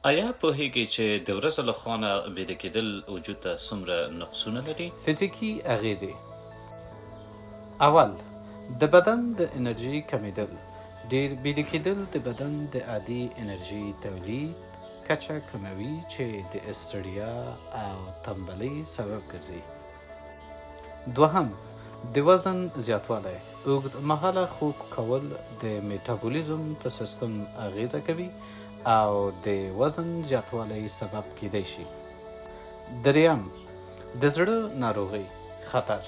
ایا پوهیږئ چې د ورځې له خوا نه بیده کیدل وجود ته څومره نقصونه لري؟ فزیکي اغېزې: اول، د بدن د انرژۍ کمېدل. ډېر بیده کېدل د بدن د عادي انرژۍ تولید کچه کموي، چې د ستړیا او تنبلۍ سبب ګرځي. دوهم، د وزن زیاتوالی. اوږد مهاله خوب کول د میټابولیزم په سیستم اغېزه کوي او د وزن زیاتوالی سبب کېدای شي. دریم، د زړه ناروغۍ خطر.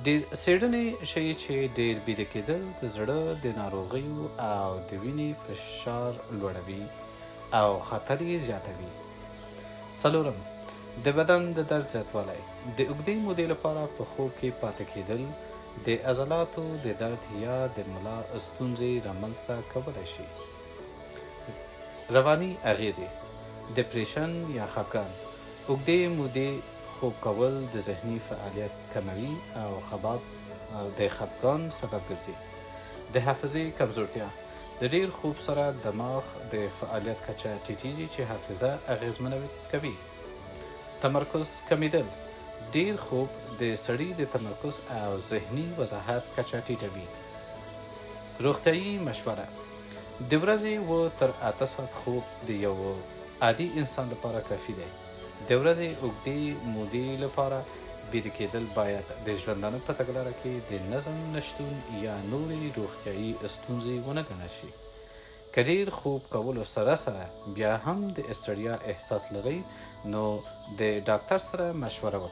ډېر څېړنې ښيي چې ډېر بیده کېدل د زړه د ناروغیو او د وینې فشار لوړوي او خطر یې زیاتوي. څلورم، د بدن د درد زیاتوالی. د اوږدې مودې لپاره په خوب کې پاتې کېدل د عضلاتو د درد یا د ملا ستونزې رامنځته کولی شي. رواني اغېزې، ډیپریشن یا خپګان. اوږدې مودې خوب کول د ذهني فعالیت کموي او د خپګان سبب ګرځي. د حافظې کمزورتیا. د ډېر خوب سره دماغ د فعالیت کچه ټیټیږي، چې حافظه اغېزمنه کوي. تمرکز کمېدل. ډېر خوب د سړي د تمرکز او ذهني وضاحت کچه ټیټوي. روغتیايي مشوره: د ورځې 7 تر 8 ساعت خوب د یو عادي انسان لپاره کافي دی. د ورځې اوږدې مودې لپاره بیده کېدل باید د ژوندانه په تګلاره کې د نظم نشتون یا نورې روغتیايي ستونزې ونه ګڼل شي. که ډېر خوب کولو سره سره بیا هم د ستړیا احساس لرئ، نو د ډاکټر سره مشوره وکړئ.